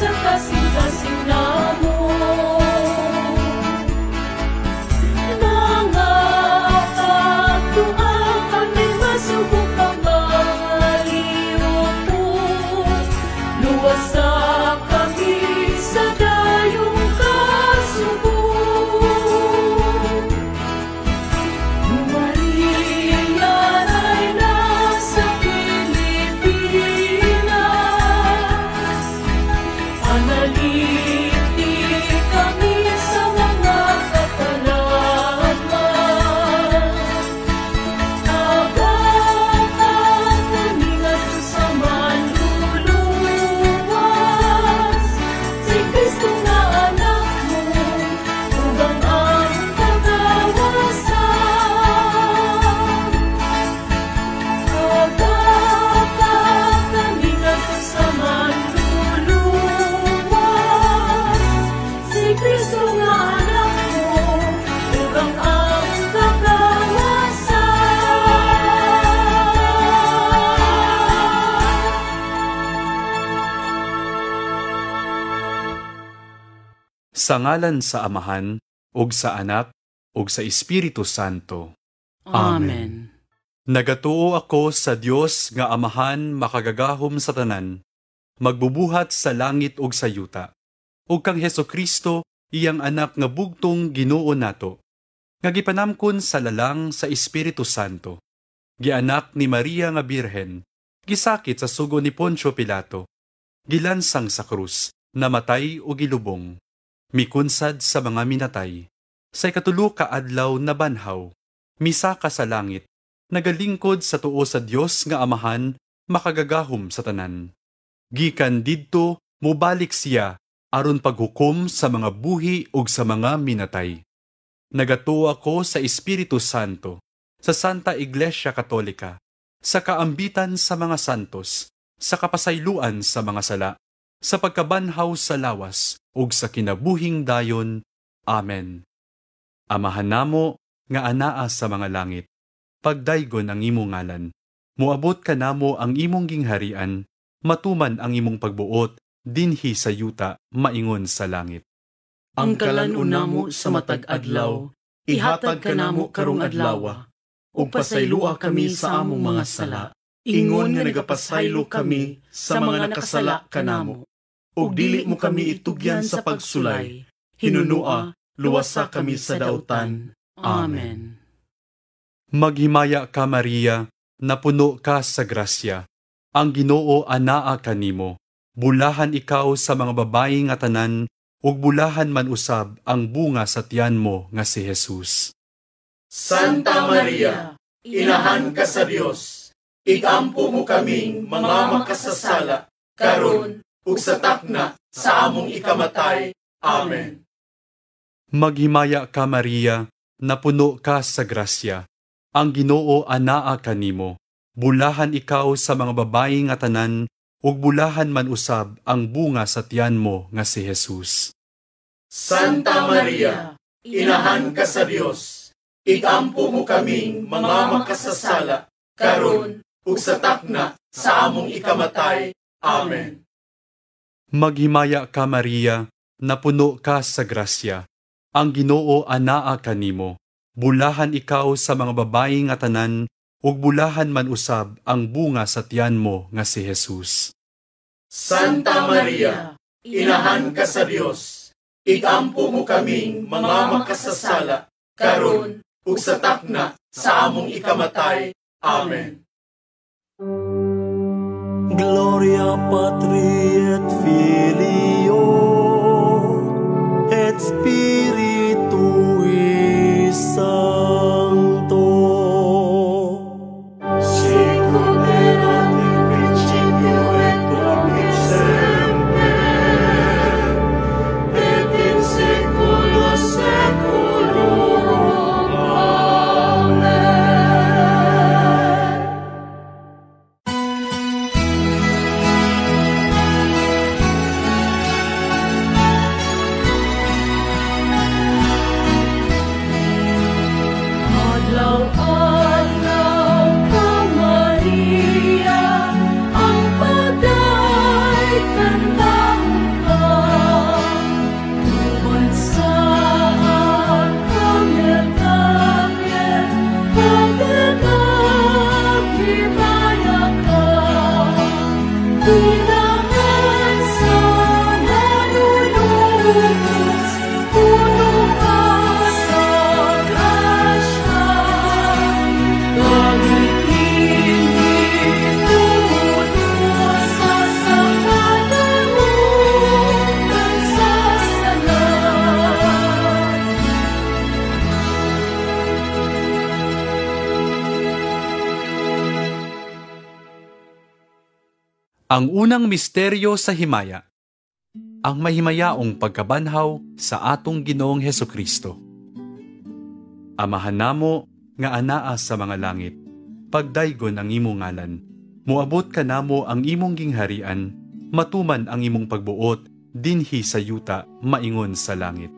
Sa kasing-kasing namo. Mga pagtuo kami masuko pamaliupot, luwasa kami sa dayong kasubo. Maria Reyna sa Pilipinas, panalipdi kami sa mga katalagman. Agata kami ngadto sa Manluluwas, si Kristo nga anak mo, ug ang among kagawasan. Agata kami ngadto sa Manluluwas, si Kristo nga anak mo, ug ang among kagawasan. Sa ngalan sa Amahan, ug sa Anak, ug sa Espiritu Santo. Amen. Nagatuo ako sa Dios nga Amahan makagagahom sa tanan, magbubuhat sa langit ug sa yuta, ug kang Hesukristo, iyang anak nga bugtong Ginoo nato, nga gipanamkon sa lalang sa Espiritu Santo, gianak ni Maria nga Birhen, gisakit sa sugo ni Poncio Pilato, gilansang sa krus, namatay ug gilubong, mikunsad sa mga minatay, sa ikatulo ka adlaw nabanhaw, misaka sa langit, nagalingkod sa tuo sa Dios nga Amahan makagagahom sa tanan. Gikan didto mobalik siya aron paghukom sa mga buhi ug sa mga minatay. Nagatuo ako sa Espiritu Santo, sa Santa Iglesia Katolika, sa kaambitan sa mga santos, sa kapasayloan sa mga sala, sa pagkabanhaw sa lawas ug sa kinabuhing dayon. Amen. Amahan namo nga anaa sa mga langit, pagdaygon ang imong ngalan. Moabot kanamo ang imong gingharian, matuman ang imong pagbuot dinhi sa yuta maingon sa langit. Ang kalan-on namo sa matag adlaw, ihatag kanamo karong adlawa, ug pasayloa kami sa among mga sala, ingon nga nagapasaylo kami sa mga nakasala kanamo. Ug dili mo kami itugyan sa pagsulay, hinunua, luwasa kami sa dautan. Amen. Maghimaya ka, Maria, napuno ka sa grasya. Ang Ginoo anaa kanimo. Bulahan ikaw sa mga babayi nga tanan, ug bulahan man usab ang bunga sa tiyan mo nga si Jesus. Santa Maria, inahan ka sa Dios, igampo mo kaming mga makasasala, karon ug sa takna sa among ikamatay. Amen. Maghimaya ka, Maria, napuno ka sa grasya. Ang Ginoo anaa kanimo. Bulahan ikaw sa mga babayi nga tanan, ug bulahan man usab ang bunga sa tiyan mo nga si Jesus. Santa Maria, inahan ka sa Dios, igampo mo kaming mga makasasala, karon ug sa takna sa among ikamatay. Amen. Maghimaya ka, Maria, napuno ka sa grasya. Ang Ginoo anaa kanimo. Bulahan ikaw sa mga babayi nga tanan, ug bulahan man usab ang bunga sa tiyan mo nga si Jesus. Santa Maria, inahan ka sa Dios, igampo mo kaming mga makasasala, karon ug sa takna sa among ikamatay. Amen. Gloria Patri et Filio et Spiritui Sancto. Sicut erat in principio et nunc et semper, et in saecula saeculorum. Amen. Ang unang misteryo sa himaya, ang mahimayaong pagkabanhaw sa atong Ginoong Hesukristo. Amahan namo nga anaa sa mga langit, pagdaygon ang imong ngalan. Moabot kanamo ang imong gingharian, matuman ang imong pagbuot dinhi sa yuta maingon sa langit.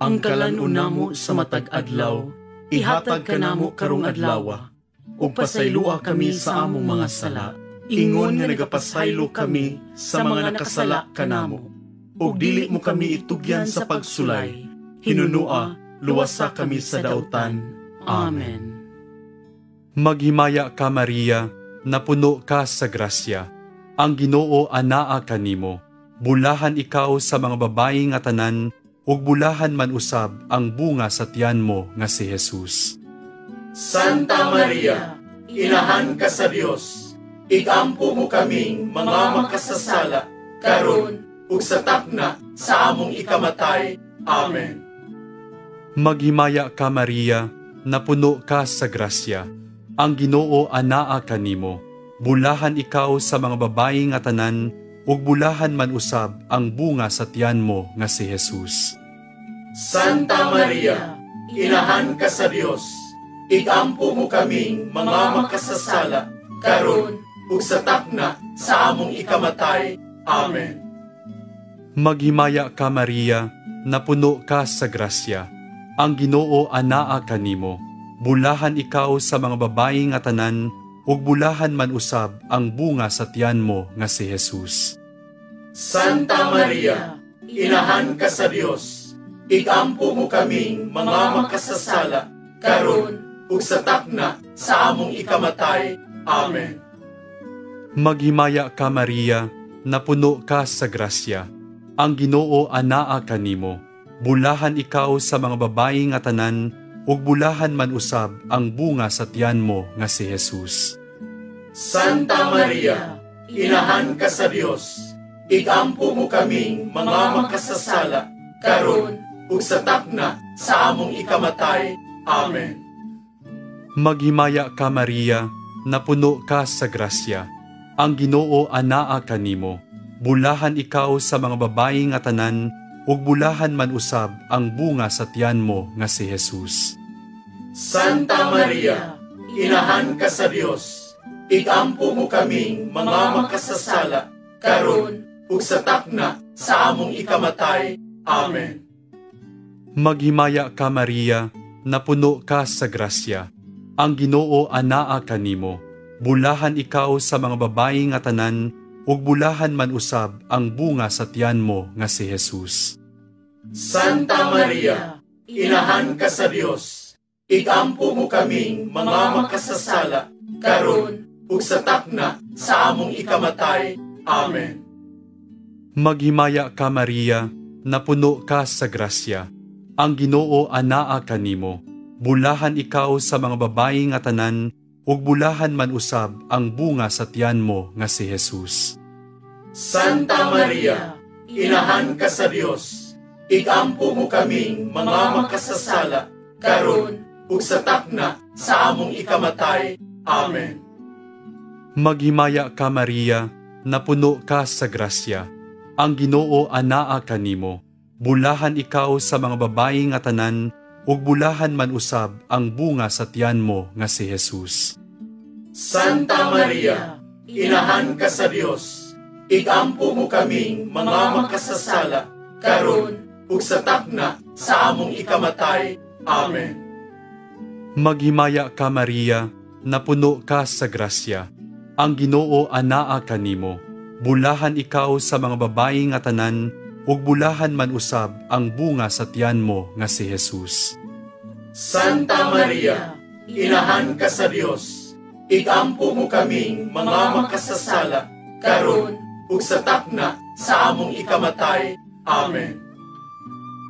Ang kalan-on namo sa matag adlaw, ihatag kanamo karong adlawa, ug pasayloa kami sa among mga sala, ingon nga nagapasaylo kami sa mga nakasala kanamo. Ug dili mo kami itugyan sa pagsulay, hinunua luwasa kami sa dautan. Amen. Maghimaya ka, Maria, napuno ka sa grasya. Ang Ginoo anaa kanimo. Bulahan ikaw sa mga babayi nga tanan, ug bulahan man usab ang bunga sa tiyan mo nga si Jesus. Santa Maria, Inahan ka sa Dios, igampo mo kaming mga makasasala, karon ug sa takna sa among ikamatay. Amen. Maghimaya ka, Maria, napuno ka sa grasya. Ang Ginoo anaa kanimo. Bulahan ikaw sa mga babayi nga tanan, ug bulahan man usab ang bunga sa tiyan mo nga si Jesus. Santa Maria, Inahan ka sa Dios, igampo mo kaming mga makasasala, karon ug sa takna sa among ikamatay. Amen. Maghimaya ka, Maria, napuno ka sa grasya. Ang Ginoo anaa kanimo. Bulahan ikaw sa mga babayi nga tanan, ug bulahan man usab ang bunga sa tiyan mo nga si Jesus. Santa Maria, Inahan ka sa Dios, igampo mo kaming mga makasasala, karon ug sa takna sa among ikamatay. Amen. Maghimaya ka, Maria, napuno ka sa grasya. Ang Ginoo anaa kanimo. Bulahan ikaw sa mga babayi nga tanan, ug bulahan man usab ang bunga sa tiyan mo nga si Jesus. Santa Maria, Inahan ka sa Dios, igampo mo kaming mga makasasala, karon ug sa takna sa among ikamatay. Amen. Maghimaya ka, Maria, napuno ka sa grasya. Ang Ginoo anaa kanimo. Bulahan ikaw sa mga babayi nga tanan, ug bulahan man usab ang bunga sa tiyan mo nga si Jesus. Santa Maria, Inahan ka sa Dios, igampo mo kaming mga makasasala, karon ug sa takna sa among ikamatay. Amen. Maghimaya ka, Maria, napuno ka sa grasya. Ang Ginoo anaa kanimo. Bulahan ikaw sa mga babayi nga tanan, ug bulahan man usab ang bunga sa tiyan mo nga si Jesus. Santa Maria, Inahan ka sa Dios, igampo mo kaming mga makasasala, karon ug sa takna sa among ikamatay. Amen. Maghimaya ka, Maria, napuno ka sa grasya. Ang Ginoo anaa kanimo. Bulahan ikaw sa mga babayi nga tanan, ug bulahan man usab ang bunga sa tiyan mo nga si Jesus. Santa Maria, Inahan ka sa Dios, igampo mo kaming mga makasasala, karon ug sa takna sa among ikamatay. Amen. Maghimaya ka, Maria, napuno ka sa grasya. Ang Ginoo anaa kanimo. Bulahan ikaw sa mga babayi nga tanan, ug bulahan man usab ang bunga sa tiyan mo nga si Jesus. Santa Maria, Inahan ka sa Dios, igampo mo kaming mga makasasala, karon ug sa takna sa among ikamatay. Amen. Maghimaya ka, Maria, napuno ka sa grasya. Ang Ginoo anaa kanimo. Bulahan ikaw sa mga babayi nga tanan, ug bulahan man usab ang bunga sa tiyan mo nga si Jesus. Santa Maria, Inahan ka sa Dios, igampo mo kaming mga makasasala, karon ug sa takna sa among ikamatay. Amen.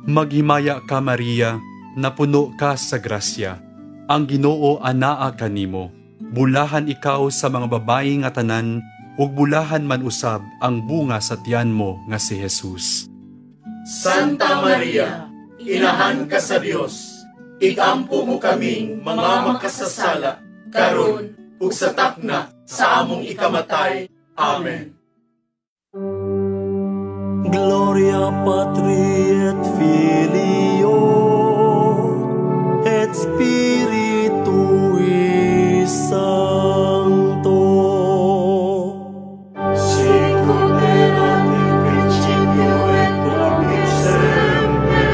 Maghimaya ka, Maria, napuno ka sa grasya. Ang Ginoo anaa kanimo. Bulahan ikaw sa mga babayi nga tanan, ug bulahan man usab ang bunga sa tiyan mo nga si Jesus. Santa Maria, Inahan ka sa Dios, igampo mo kaming mga makasasala, karon ug sa takna sa among ikamatay. Amen. Gloria Patri et Filio et Spiritui Sancto. Sicut erat in principio et nunc et semper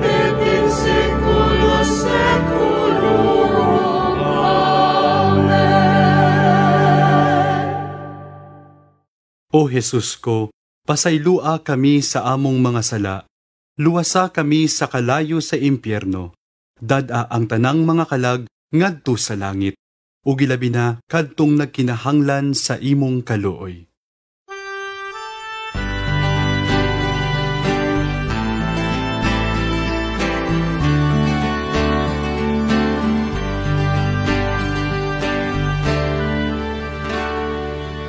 et in saecula saeculorum. Amen. O Jesus ko, pasaylua kami sa among mga sala. Luwasa kami sa kalayo sa impyerno. Dad-a ang tanang mga kalag ngadto sa langit. Ug ilabi na kadtong nagkinahanglan sa imong kaluoy.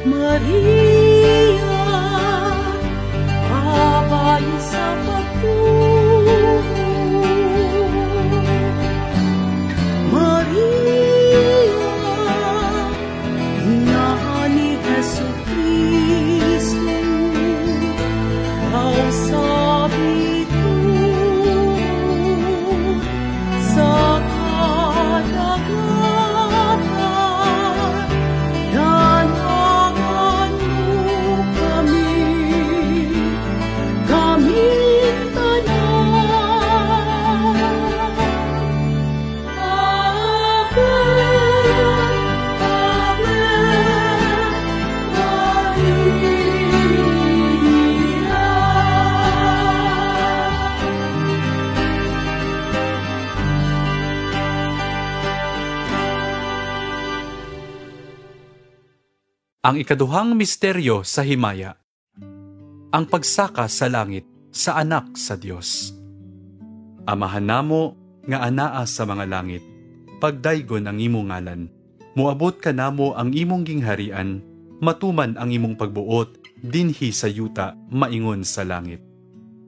Maria, kabayo sa pagtuo. Maria, ina ni Jesucristo, ikaw sa bituon, sa kadagatan, danangan mo kami, kaming tanan. Ave, Ave Maria. Ang ikaduhang misteryo sa himaya, ang pagsaka sa langit sa anak sa Dios. Amahan namo nga anaa sa mga langit, pagdaygon ang imong ngalan. Moabot kanamo ang imong gingharian, matuman ang imong pagbuot dinhi sa yuta maingon sa langit.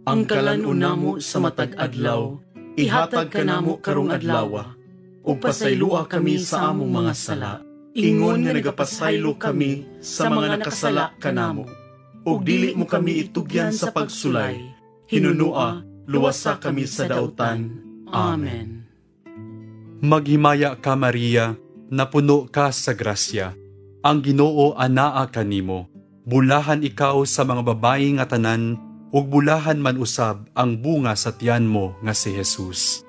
Ang kalan-on namo sa matag adlaw, ihatag kanamo karong adlawa, ug pasaylua kami sa among mga sala, ingon nga nagapasaylo kami sa mga nakasala kanamo. Ug dili mo kami itugyan sa pagsulay, hinunua, luwasa kami sa dautan. Amen. Maghimaya ka, Maria, napuno ka sa grasya. Ang Ginoo anaa kanimo. Bulahan ikaw sa mga babayi nga tanan, ug bulahan man usab ang bunga sa tiyan mo nga si Jesus.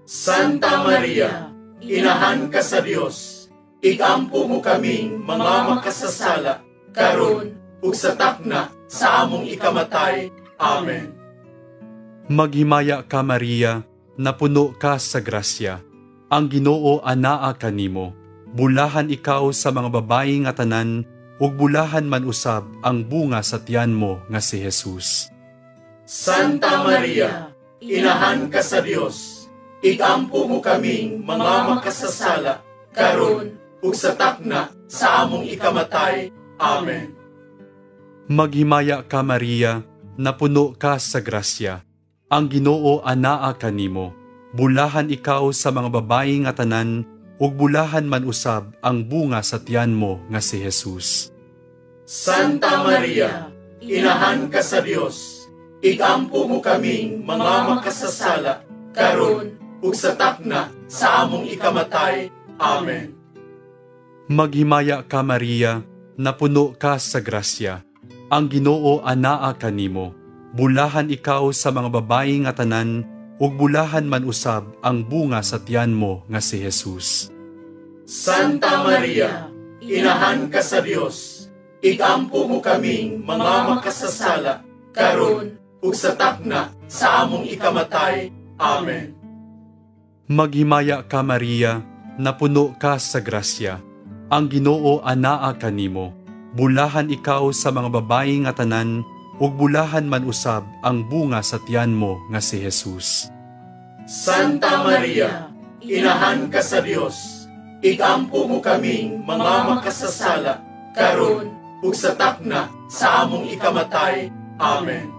Santa Maria, inahan ka sa Dios, igampo mo kaming mga makasasala, karon ug sa takna sa among ikamatay. Amen. Maghimaya ka, Maria, napuno ka sa grasya. Ang Ginoo anaa kanimo. Bulahan ikaw sa mga babayi nga tanan, ug bulahan man usab ang bunga sa tiyan mo nga si Jesus. Santa Maria, inahan ka sa Dios, igampo mo kaming mga makasasala, karon ug sa takna sa among ikamatay. Amen. Maghimaya ka, Maria, napuno ka sa grasya. Ang Ginoo anaa kanimo. Bulahan ikaw sa mga babayi nga tanan, ug bulahan man usab ang bunga sa tiyan mo nga si Jesus. Santa Maria, inahan ka sa Dios, igampo mo kaming mga makasasala, karon ug sa takna sa among ikamatay. Amen. Maghimaya ka, Maria, napuno ka sa grasya. Ang Ginoo anaa kanimo. Bulahan ikaw sa mga babayi nga tanan, ug bulahan man usab ang bunga sa tiyan mo nga si Jesus. Santa Maria, inahan ka sa Dios, igampo mo kaming mga makasasala, karon ug sa takna sa among ikamatay. Amen. Maghimaya ka, Maria, napuno ka sa grasya. Ang Ginoo anaa kanimo. Bulahan ikaw sa mga babayi nga tanan, ug bulahan man usab ang bunga sa tiyan mo nga si Jesus. Santa Maria, inahan ka sa Dios, igampo mo kaming mga makasasala, karon ug sa takna sa among ikamatay. Amen.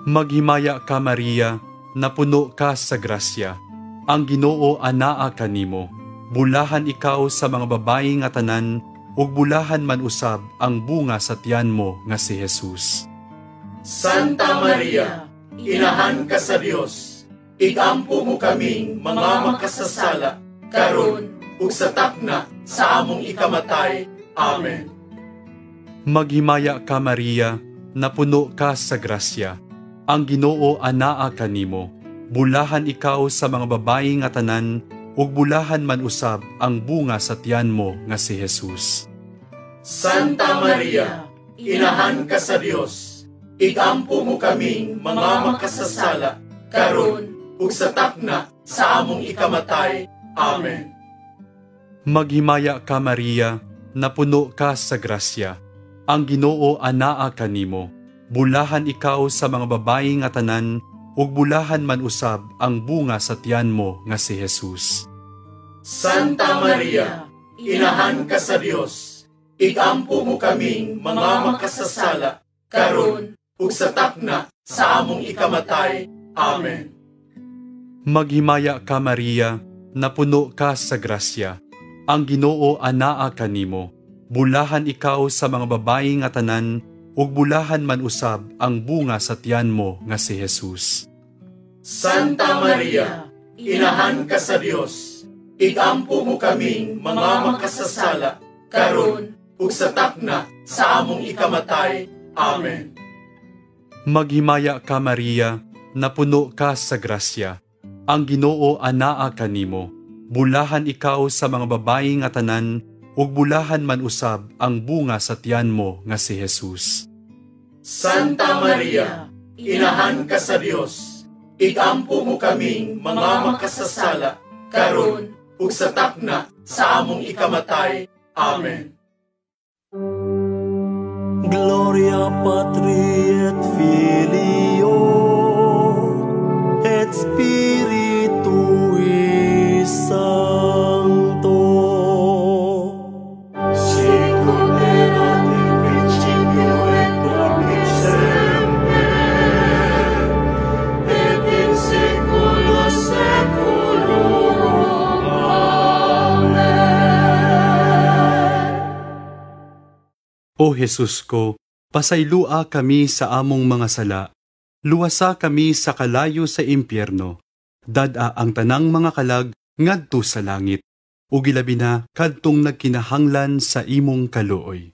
Maghimaya ka, Maria, napuno ka sa grasya. Ang Ginoo anaa kanimo. Bulahan ikaw sa mga babayi nga tanan, ug bulahan man usab ang bunga sa tiyan mo nga si Jesus. Santa Maria, Inahan ka sa Dios, igampo mo kaming mga makasasala, karon ug sa takna sa among ikamatay. Amen. Maghimaya ka, Maria, napuno ka sa grasya. Ang Ginoo anaa kanimo. Bulahan ikaw sa mga babayi nga tanan, ug bulahan man usab ang bunga sa tiyan mo nga si Jesus. Santa Maria, Inahan ka sa Dios, igampo mo kaming mga makasasala, karon ug sa takna sa among ikamatay. Amen. Maghimaya ka, Maria, napuno ka sa grasya. Ang Ginoo anaa kanimo. Bulahan ikaw sa mga babayi nga tanan, ug bulahan man usab ang bunga sa tiyan mo nga si Jesus. Santa Maria, Inahan ka sa Dios, igampo mo kaming mga makasasala, karon ug sa takna sa among ikamatay. Amen. Maghimaya ka, Maria, napuno ka sa grasya. Ang Ginoo anaa kanimo. Bulahan ikaw sa mga babayi nga tanan, ug bulahan man usab ang bunga sa tiyan mo nga si Jesus. Santa Maria, Inahan ka sa Dios, igampo mo kaming mga makasasala, karon ug sa takna sa among ikamatay. Amen. Maghimaya ka, Maria, napuno ka sa grasya. Ang Ginoo anaa kanimo. Bulahan ikaw sa mga babayi nga tanan, ug bulahan man usab ang bunga sa tiyan mo nga si Jesus. Santa Maria, Inahan ka sa Dios, igampo mo kaming mga makasasala, karon ug sa takna sa among ikamatay. Amen. Gloria Patri et Filio et Spiritui Sancto. Sicut erat in principio et nunc et semper, et in saeculo saeculorum. Amen. O Jesus ko, pasaylua kami sa among mga sala. Luwasa kami sa kalayo sa impyerno. Dad-a ang tanang mga kalag ngadto sa langit, ug ilabi na kadtong nagkinahanglan sa imong kaluoy.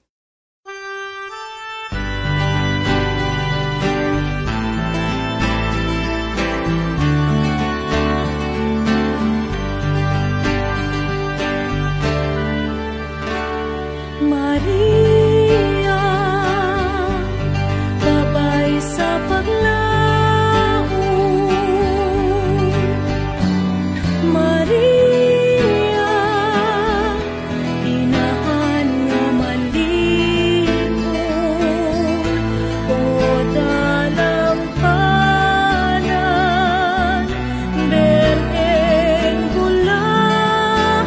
Maria, babay sa paglaom. Maria, inahan nga malipon, o dalampanan, berheng bulahan,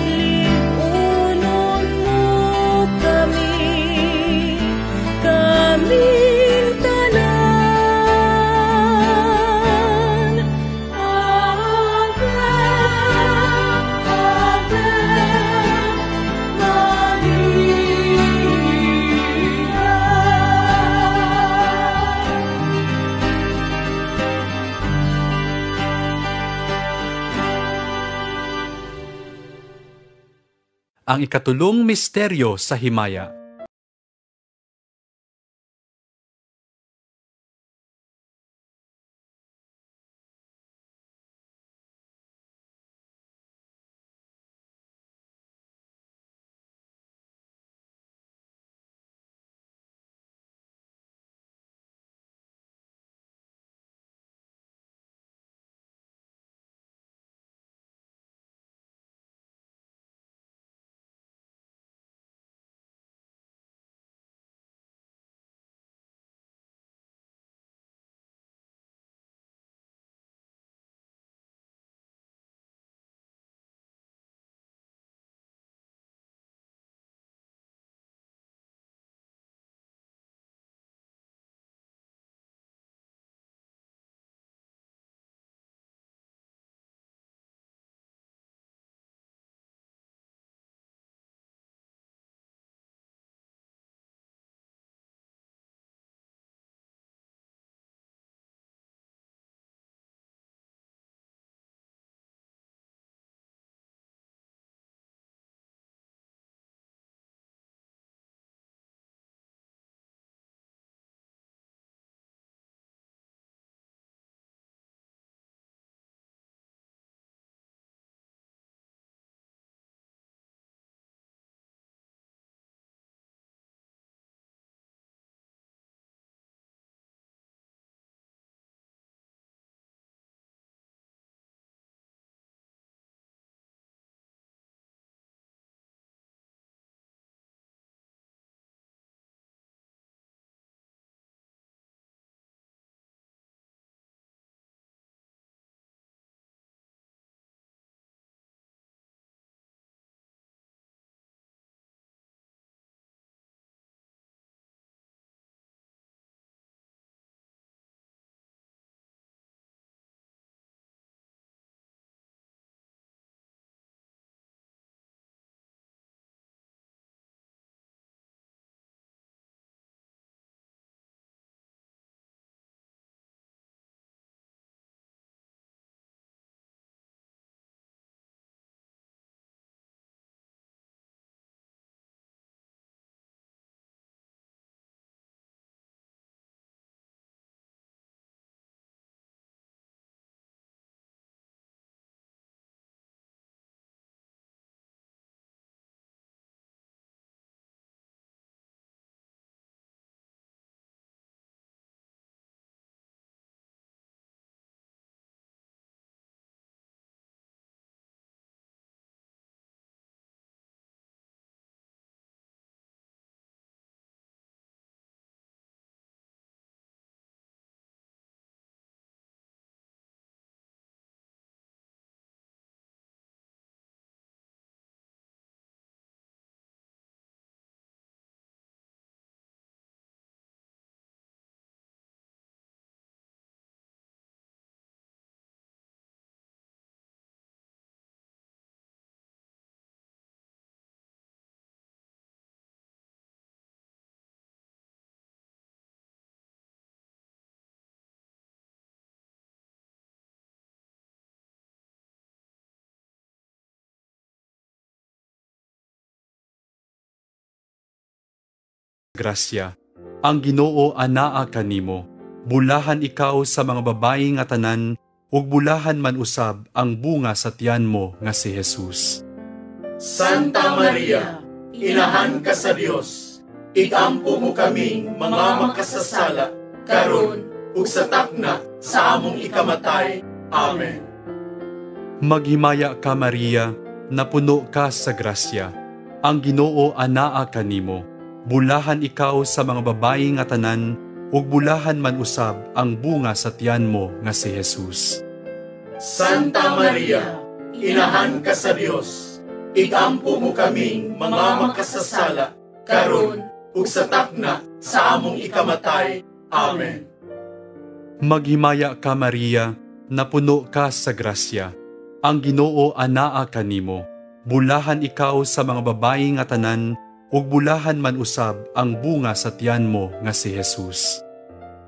lig-unon mo kami, kaming tanan. Ave, Ave Maria. Ang ikatulong misteryo sa himaya. Grasya. Ang Ginoo anaa kanimo. Bulahan ikaw sa mga babayi nga tanan, ug bulahan man usab ang bunga sa tiyan mo nga si Jesus. Santa Maria, inahan ka sa Dios, igampo mo kaming mga makasasala, karon ug sa takna sa among ikamatay. Amen. Maghimaya ka, Maria, napuno ka sa grasya. Ang Ginoo anaa kanimo. Bulahan ikaw sa mga babayi nga tanan, ug bulahan man usab ang bunga sa tiyan mo nga si Jesus. Santa Maria, inahan ka sa Dios, igampo mo kaming mga makasasala, karon ug sa takna sa among ikamatay. Amen. Maghimaya ka, Maria, napuno ka sa grasya. Ang Ginoo anaa kanimo. Bulahan ikaw sa mga babayi nga tanan, ug bulahan man usab ang bunga sa tiyan mo nga si Jesus.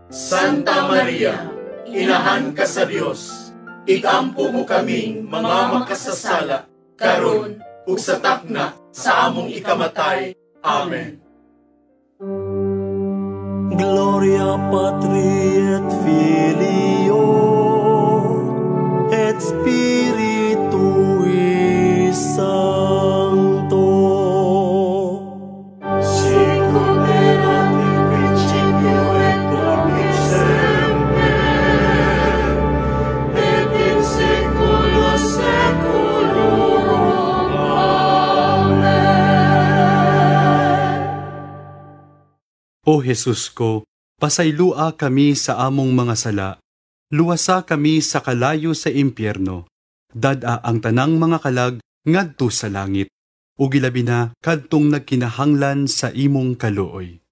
Santa Maria, inahan ka sa Dios, igampo mo kaming mga makasasala, karon ug sa takna sa among ikamatay. Amen. Gloria Patri et Filio et Spiritui Sancto. Sicut erat in principio et nunc et semper et in saecula saeculorum. Amen. O Jesus ko, pasaylua kami sa among mga sala. Luwasa kami sa kalayo sa impyerno. Dad-a ang tanang mga kalag ngadto sa langit, ug ilabi na kadtong nagkinahanglan sa imong kaluoy.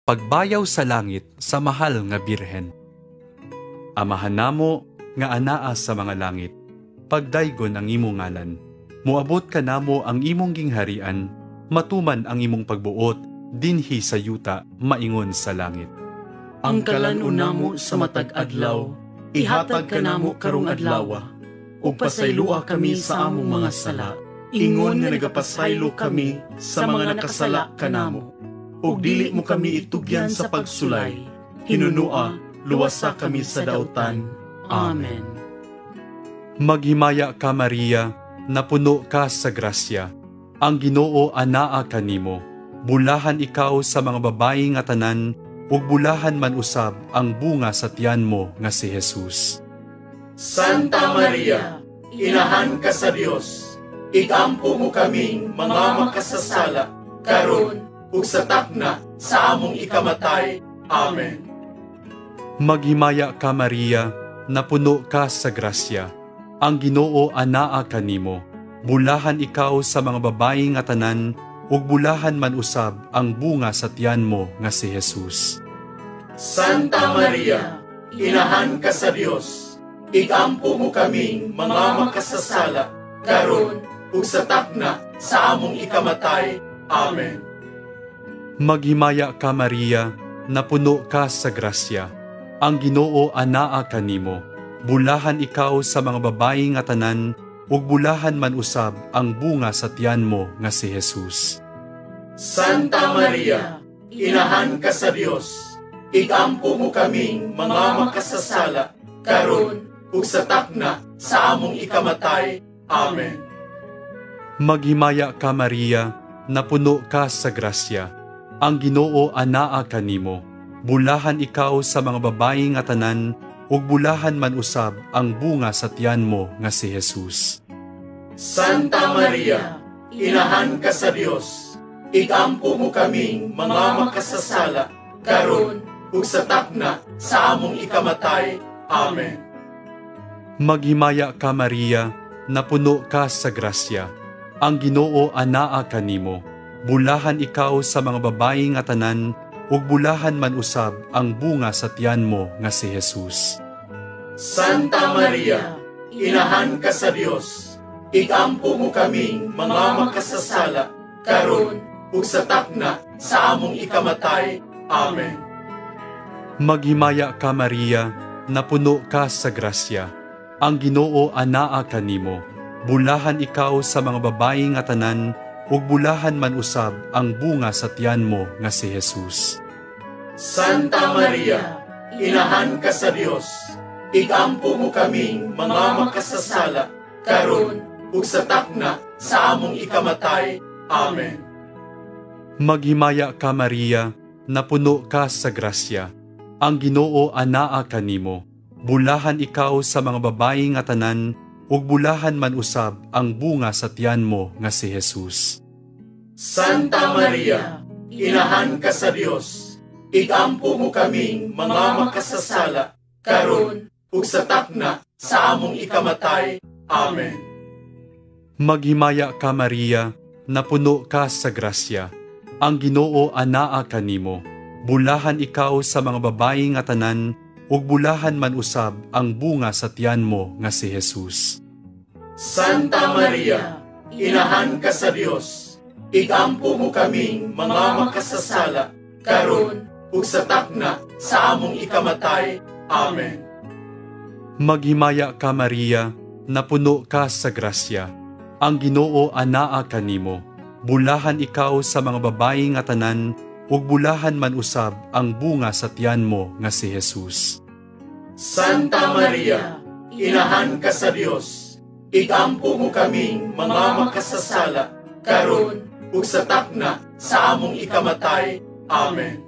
Pagbayaw sa langit sa mahal nga Birhen. Amahan namo nga anaa sa mga langit, pagdaygon ang imong ngalan. Moabot kanamo ang imong gingharian, matuman ang imong pagbuot dinhi sa yuta maingon sa langit. Ang kalan-on namo sa matag adlaw, ihatag kanamo karong adlawa, ug pasaylua kami sa among mga sala, ingon nga nagapasaylo kami sa mga nakasala kanamo. Ug dili mo kami itugyan sa pagsulay, hinunua, luwasa kami sa dautan. Amen. Maghimaya ka, Maria, napuno ka sa grasya. Ang Ginoo anaa kanimo. Bulahan ikaw sa mga babayi nga tanan, ug bulahan man usab ang bunga sa tiyan mo nga si Jesus. Santa Maria, inahan ka sa Dios, igampo mo kaming mga makasasala, karon ug sa takna sa among ikamatay. Amen. Maghimaya ka, Maria, napuno ka sa grasya. Ang Ginoo anaa kanimo. Bulahan ikaw sa mga babayi nga tanan, ug bulahan man usab ang bunga sa tiyan mo nga si Jesus. Santa Maria, inahan ka sa Dios, igampo mo kaming mga makasasala, karon ug sa takna sa among ikamatay. Amen. Maghimaya ka, Maria, napuno ka sa grasya. Ang Ginoo anaa kanimo. Bulahan ikaw sa mga babayi nga tanan, ug bulahan man usab ang bunga sa tiyan mo nga si Jesus. Santa Maria, Inahan ka sa Dios, igampo mo kaming mga makasasala, karon ug sa takna sa among ikamatay. Amen. Maghimaya ka, Maria, napuno ka sa grasya. Ang Ginoo anaa kanimo. Bulahan ikaw sa mga babayi nga tanan, ug bulahan man usab ang bunga sa tiyan mo nga si Jesus. Santa Maria, Inahan ka sa Dios, igampo mo kaming mga makasasala, karon ug sa takna sa among ikamatay. Amen. Maghimaya ka, Maria, napuno ka sa grasya. Ang Ginoo anaa kanimo. Bulahan ikaw sa mga babayi nga tanan, ug bulahan man usab ang bunga sa tiyan mo nga si Jesus. Santa Maria, Inahan ka sa Dios, igampo mo kaming mga makasasala, karon ug sa takna sa among ikamatay. Amen. Maghimaya ka, Maria, napuno ka sa grasya. Ang Ginoo anaa kanimo. Bulahan ikaw sa mga babayi nga tanan, ug bulahan man usab ang bunga sa tiyan mo nga si Jesus. Santa Maria, Inahan ka sa Dios, igampo mo kaming mga makasasala, karon ug sa takna sa among ikamatay. Amen. Maghimaya ka, Maria, napuno ka sa grasya. Ang Ginoo anaa kanimo. Bulahan ikaw sa mga babayi nga tanan, ug bulahan man usab ang bunga sa tiyan mo nga si Jesus. Santa Maria, Inahan ka sa Dios, igampo mo kaming mga makasasala, karon ug sa takna sa among ikamatay. Amen. Maghimaya ka, Maria, napuno ka sa grasya. Ang Ginoo anaa kanimo. Bulahan ikaw sa mga babayi nga tanan, ug bulahan man usab ang bunga sa tiyan mo nga si Jesus. Santa Maria, Inahan ka sa Dios, igampo mo kaming mga makasasala, karon ug sa takna sa among ikamatay. Amen. Maghimaya ka, Maria, napuno ka sa grasya. Ang Ginoo anaa kanimo. Bulahan ikaw sa mga babayi nga tanan, ug bulahan man usab ang bunga sa tiyan mo nga si Jesus. Santa Maria, Inahan ka sa Dios, igampo mo kaming mga makasasala, karon ug sa takna sa among ikamatay. Amen.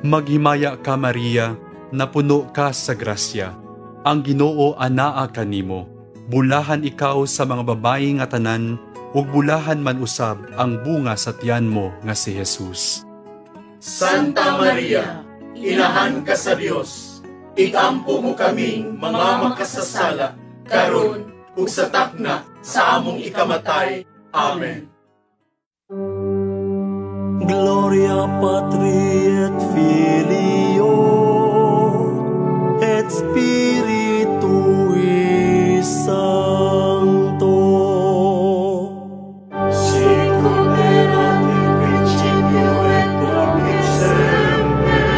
Maghimaya ka, Maria, napuno ka sa grasya. Ang Ginoo anaa kanimo. Bulahan ikaw sa mga babayi nga tanan, ug bulahan man usab ang bunga sa tiyan mo nga si Jesus. Santa Maria, Inahan ka sa Dios, igampo mo kaming mga makasasala, karon ug sa takna sa among ikamatay. Amen. Gloria Patri et Filio et Spiritui Sancto. Sicut erat in principio et nunc et semper,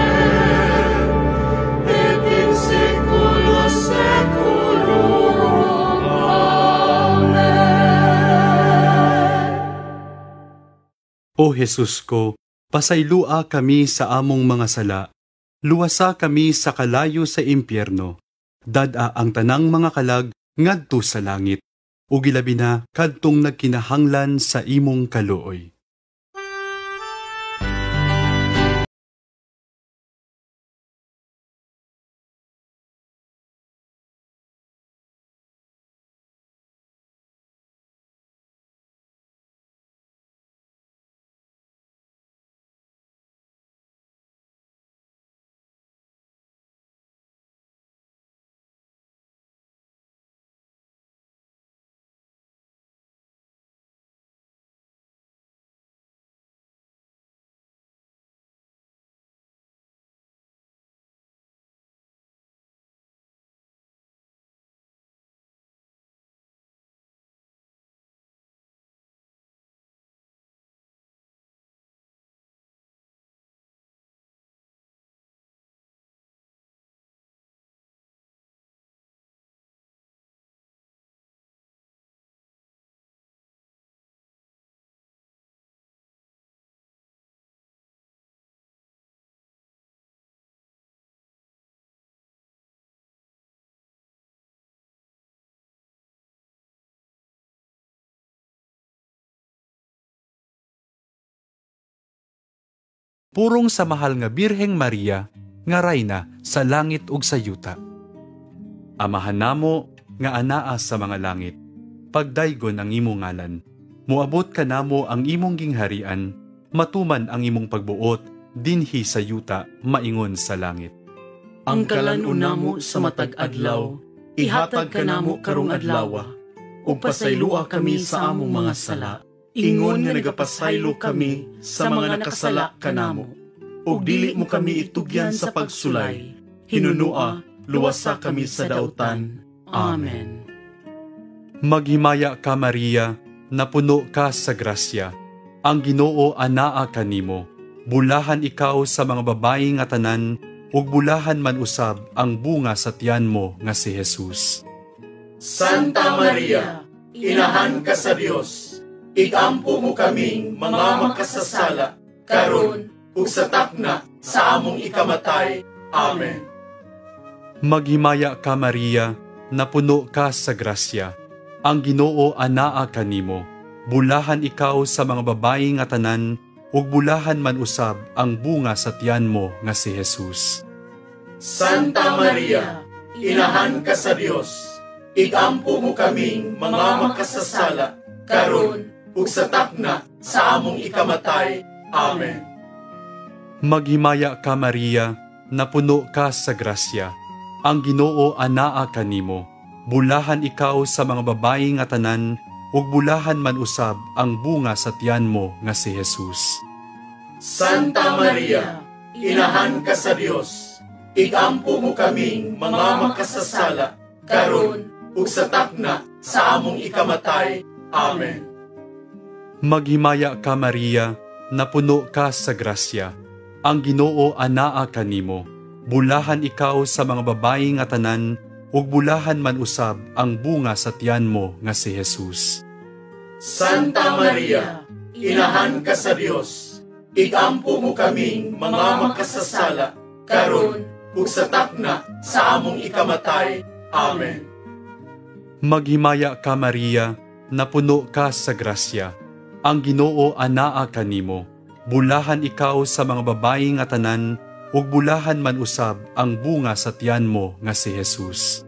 et in saeculo saeculorum. Amen. O Jesus ko, pasaylua kami sa among mga sala. Luwasa kami sa kalayo sa impyerno. Dad-a ang tanang mga kalag ngadto sa langit, ug ilabi na kadtong nagkinahanglan sa imong kaluoy. Purong sa mahal nga Birheng Maria, nga rayna sa langit ug sa yuta. Amahan namo nga anaa sa mga langit, pagdaygon ang imong ngalan. Moabot kanamo ang imong gingharian, matuman ang imong pagbuot dinhi sa yuta maingon sa langit. Ang kalan-on namo sa matag adlaw, ihatag kanamo karong adlawa, ug pasayloa kami sa among mga sala, ingon nga nagapasaylo kami sa mga nakasala kanamo. Ug dili mo kami itugyan sa pagsulay, hinunua, luwasa kami sa dautan. Amen. Maghimaya ka, Maria, napuno ka sa grasya. Ang Ginoo anaa kanimo. Bulahan ikaw sa mga babayi nga tanan, ug bulahan man usab ang bunga sa tiyan mo nga si Jesus. Santa Maria, inahan ka sa Dios, igampo mo kaming mga makasasala, karon ug sa takna sa among ikamatay. Amen. Maghimaya ka, Maria, napuno ka sa grasya. Ang Ginoo anaa kanimo. Bulahan ikaw sa mga babayi nga tanan, ug bulahan man usab ang bunga sa tiyan mo nga si Jesus. Santa Maria, inahan ka sa Dios, igampo mo kaming mga makasasala, karon ug sa takna sa among ikamatay. Amen. Maghimaya ka, Maria, napuno ka sa grasya. Ang Ginoo anaa kanimo. Bulahan ikaw sa mga babayi nga tanan, ug bulahan man usab ang bunga sa tiyan mo nga si Jesus. Santa Maria, inahan ka sa Dios, igampo mo kaming mga makasasala, karon ug sa takna sa among ikamatay. Amen. Maghimaya ka, Maria, napuno ka sa grasya. Ang Ginoo anaa kanimo. Bulahan ikaw sa mga babayi nga tanan, ug bulahan man usab ang bunga sa tiyan mo nga si Jesus. Santa Maria, inahan ka sa Dios, igampo mo kaming mga makasasala, karon ug sa takna sa among ikamatay. Amen. Maghimaya ka, Maria, napuno ka sa grasya. Ang Ginoo anaa kanimo. Bulahan ikaw sa mga babayi nga tanan, ug bulahan man usab ang bunga sa tiyan mo nga si Jesus.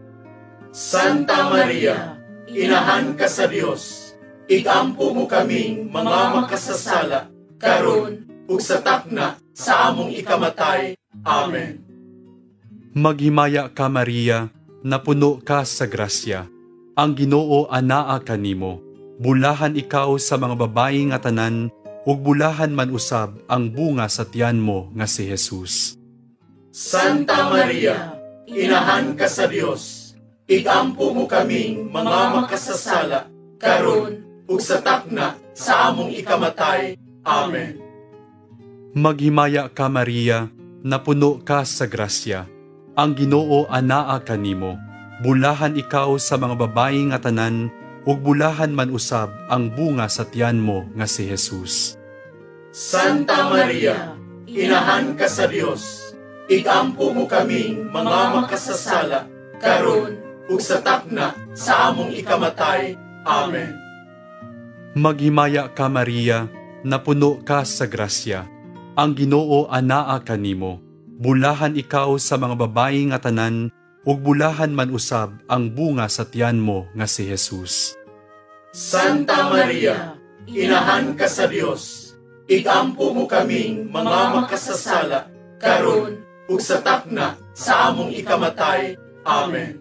Santa Maria, inahan ka sa Dios, igampo mo kaming mga makasasala, karon ug sa takna sa among ikamatay. Amen. Maghimaya ka, Maria, napuno ka sa grasya. Ang Ginoo anaa kanimo. Bulahan ikaw sa mga babayi nga tanan, ug bulahan man usab ang bunga sa tiyan mo nga si Jesus. Santa Maria, inahan ka sa Dios, igampo mo kaming mga makasasala, karon ug sa takna sa among ikamatay. Amen. Maghimaya ka, Maria, napuno ka sa grasya. Ang Ginoo anaa kanimo. Bulahan ikaw sa mga babayi nga tanan, ug bulahan man usab ang bunga sa tiyan mo nga si Jesus. Santa Maria, inahan ka sa Dios, igampo mo kaming mga makasasala, karon ug sa takna sa among ikamatay. Amen. Maghimaya ka, Maria, napuno ka sa grasya. Ang Ginoo anaa kanimo. Bulahan ikaw sa mga babayi nga tanan, ug bulahan man usab ang bunga sa tiyan mo nga si Jesus. Santa Maria, inahan ka sa Dios, igampo mo kaming mga makasasala, karon ug sa takna sa among ikamatay. Amen.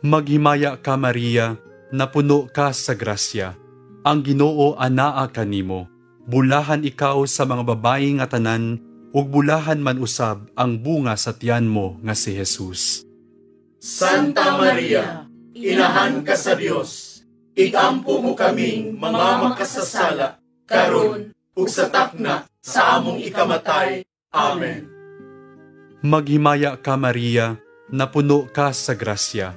Maghimaya ka, Maria, napuno ka sa grasya. Ang Ginoo anaa kanimo. Bulahan ikaw sa mga babayi nga tanan, ug bulahan man usab ang bunga sa tiyan mo nga si Jesus. Santa Maria, inahan ka sa Dios, igampo mo kaming mga makasasala, karon ug sa takna sa among ikamatay. Amen. Maghimaya ka, Maria, napuno ka sa grasya.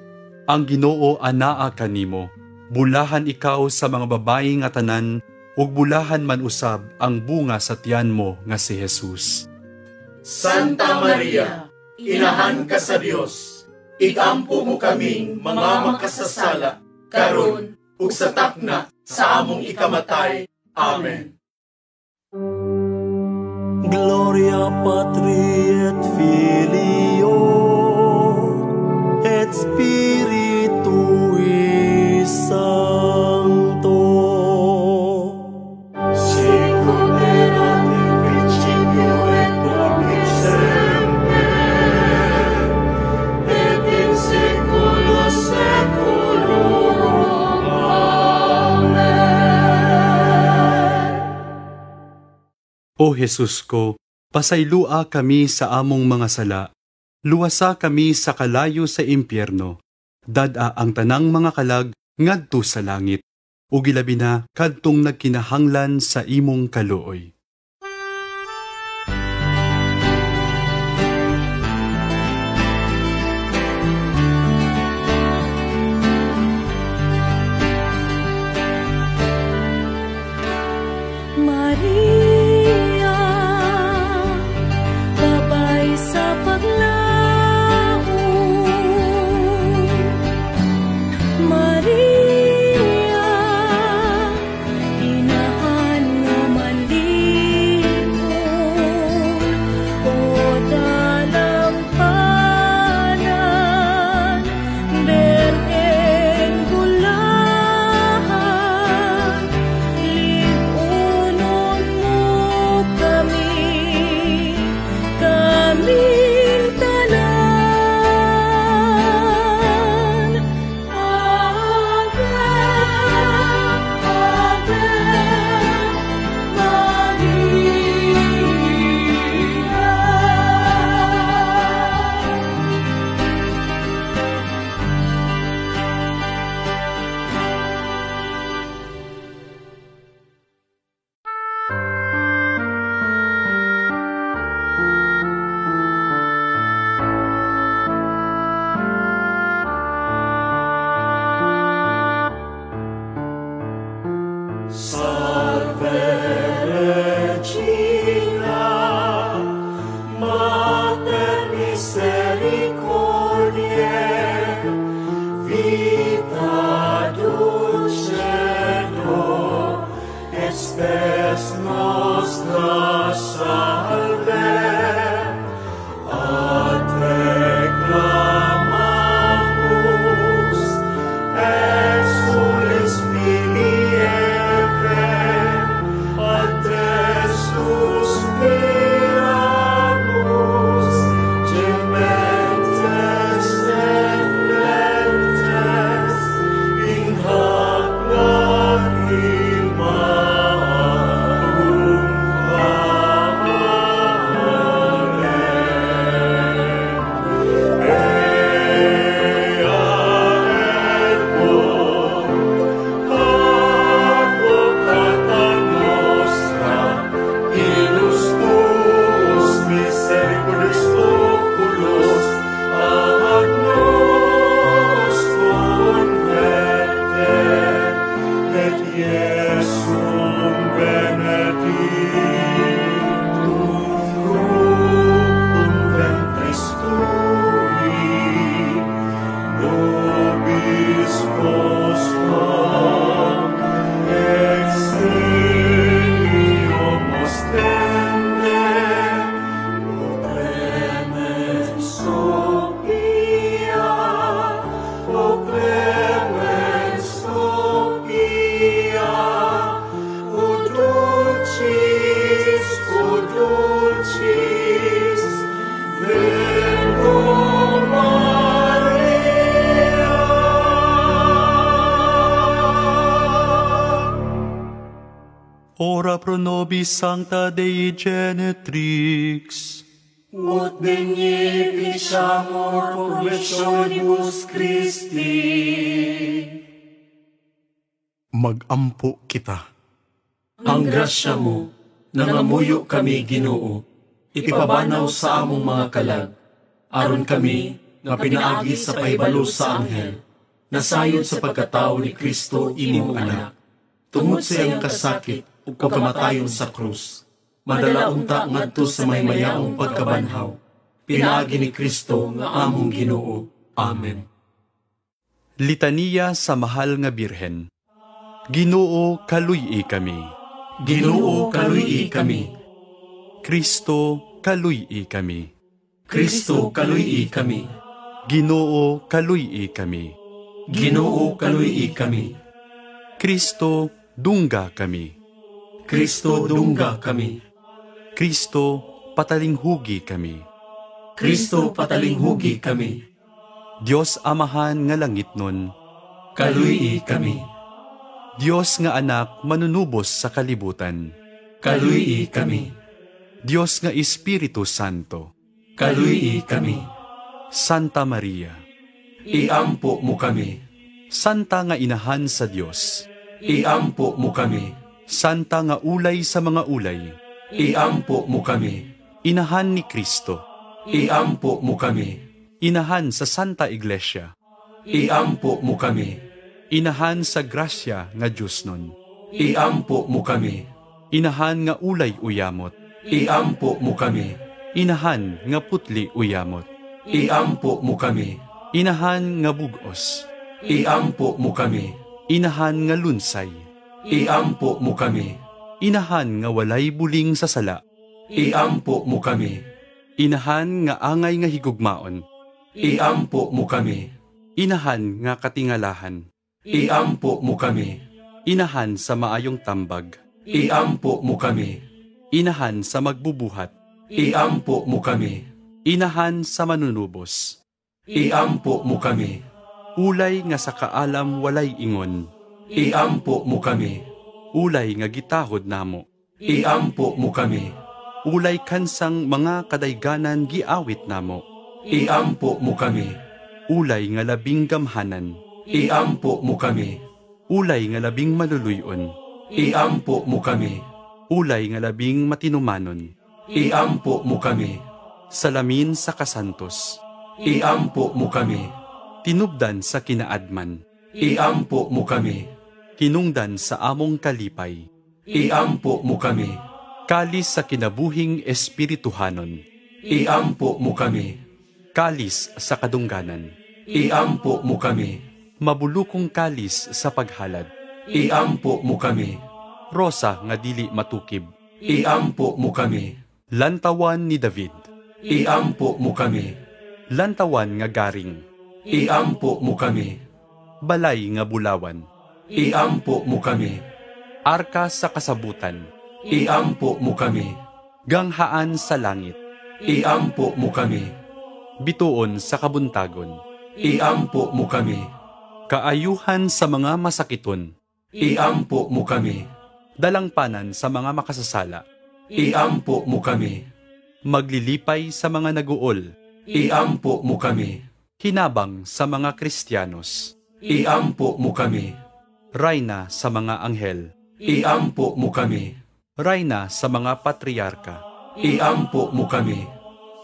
Ang Ginoo anaa kanimo. Bulahan ikaw sa mga babayi nga tanan, ug bulahan man usab ang bunga sa tiyan mo nga si Jesus. Santa Maria, inahan ka sa Dios, igampo mo kaming mga makasasala, karon ug sa takna sa among ikamatay. Amen. Gloria Patri et Filio et Spiritui Sancto. Sicut erat in principio et nunc et semper et in saecula saeculorum. Amen. O Jesus ko, pasaylua kami sa among mga sala. Luwasa kami sa kalayo sa impyerno. Dad-a ang tanang mga kalag ngadto sa langit. Ug ilabi na kadtong nagkinahanglan sa imong kaluoy. Maria, babay sa paglaom. Maria, inahan nga malipon. O dalampanan, berheng gulahan, lig-unon mo kami, kaming tanan. Ave, Ave Maria. Salve Regina, Mater misericordiae, vita dulcedo, et spes nostra salve. A te clamamus, exules filii Evae, ad te suspiramus, gementes et flentes, in hac lacrimarum vale. Ea ergo, advocata nostra, ilus tuus misericordis oculos ad nos converte, et Iesum benedictum fructum ventris tui, nobis post hoc exilio ostende, O clemens, O pia, O clemens, O pia, O dulcis, O dulcis, Virgo Maria. Ora pro nobis sancta Dei genetrix. Ut dignificamur promissionibus Christi. Magampo kita. Ang grasya mo, nangamuyo kami Ginoo, ipabanaw sa among mga kalag, aron kami nga pinaagi sa pahibalo sa anghel, nasayod sa pagkatao ni Kristo imong anak, tungod sa iyang kasakit ug kamatayon sa krus, madala unta ngadto sa maymayaong pagkabanhaw, pinaagi ni Kristo nga among Ginoo. Amen. Litaniya sa Mahal nga Birhen. Ginoo, kaluy-i kami. Ginoo, kaluy-i kami. Kristo, kaluy-i kami. Kristo, kaluy-i kami. Ginoo, kaluy-i kami. Ginoo, kaluy-i kami. Kristo, dungga kami. Kristo, dungga kami. Kristo, patalinghugi kami. Kristo, patalinghugi kami. Dios Amahan nga langitnon, kaluy-i kami. Dios nga Anak manunubos sa kalibutan, kaluy-i kami. Dios nga Espiritu Santo, kaluy-i kami. Santa Maria, iampo mo kami. Santa nga Inahan sa Dios, iampo mo kami. Santa nga ulay sa mga ulay, iampo mo kami. Inahan ni Kristo, iampo mo kami. Inahan sa Santa Iglesia, iampo mo kami. Inahan sa grasya nga Diyos nun, iampo mo kami. Inahan nga ulay uyamot, iampo mo kami. Inahan nga putli uyamot, iampo mo kami. Inahan nga bugos, iampo mo kami. Inahan nga lunsay, iampo mo kami. Inahan nga walay buling sa sala, iampo mo kami. Inahan nga angay nga higugmaon, iampo mo kami. Inahan nga katingalahan, iampo mo kami. Inahan sa maayong tambag, iampo mo kami. Inahan sa magbubuhat, iampo mo kami. Inahan sa manunubos, iampo mo kami. Ulay nga sa kaalam walay ingon, iampo mo kami. Ulay nga gitahod namo, iampo mo kami. Ulay kansang mga kadayganan giawit namo, iampo mo kami. Ulay nga labing gamhanan, iampo mo kami. Ulay nga labing maluluyon, iampo mo kami. Ulay nga labing matinumanon, iampo mo kami. Salamin sa kasantos, iampo mo kami. Tinubdan sa kinaadman, iampo mo kami. Hinungdan sa among kalipay, iampo mo kami. Kalis sa kinabuhing espirituhanon, iampo mo kami. Kalis sa kadungganan, iampo mo kami. Mabulukong kalis sa paghalad, iampo mo kami. Rosa nga dili matukib, iampo mo kami. Lantawan ni David, iampo mo kami. Lantawan nga garing, iampo mo kami. Balay nga bulawan, iampo mo kami. Arka sa kasabutan, iampo mo kami. Ganghaan sa langit, iampo mo kami. Bituon sa kabuntagon, iampo mo kami. Kaayuhan sa mga masakiton, iampo mo kami. Dalangpanan sa mga makasasala, iampo mo kami. Maglilipay sa mga naguol, iampo mo kami. Hinabang sa mga Kristiyanos, iampo mo kami. Rayna sa mga anghel, iampo mo kami. Rayna sa mga patriarka, iampo mo kami.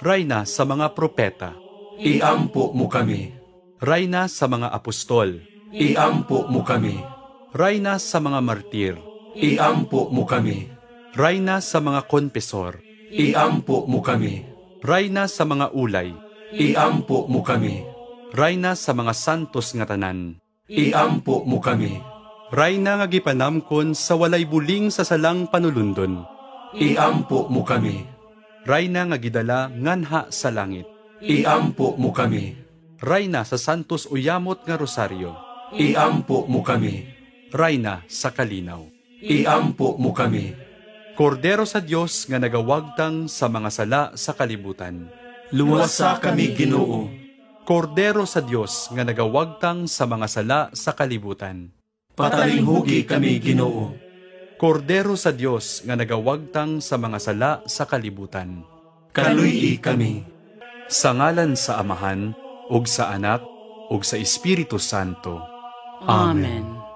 Rayna sa mga propeta, iampo mo kami. Rayna sa mga apostol, iampo mo kami. Rayna sa mga martir, iampo mo kami. Rayna sa mga konfesor, iampo mo kami. Rayna sa mga ulay, iampo mo kami. Rayna sa mga santos nga tanan, iampo mo kami. Rayna nga gipanamkon sa walay buling sa salang panulundon, iampo mo kami. Rayna nga gidala nganha sa langit, iampo mo kami. Rayna sa santos uyamot nga rosaryo, iampo mo kami. Rayna sa kalinaw, iampo mo kami. Kordero sa Dios nga nagawagtang sa mga sala sa kalibutan, luwasa kami, Ginoo. Kordero sa Dios nga nagawagtang sa mga sala sa kalibutan, patalinghugi kami, Ginoo. Kordero sa Dios nga nagawagtang sa mga sala sa kalibutan, kaluy-i kami. Sa ngalan sa Amahan, ug sa Anak, ug sa Espiritu Santo. Amen.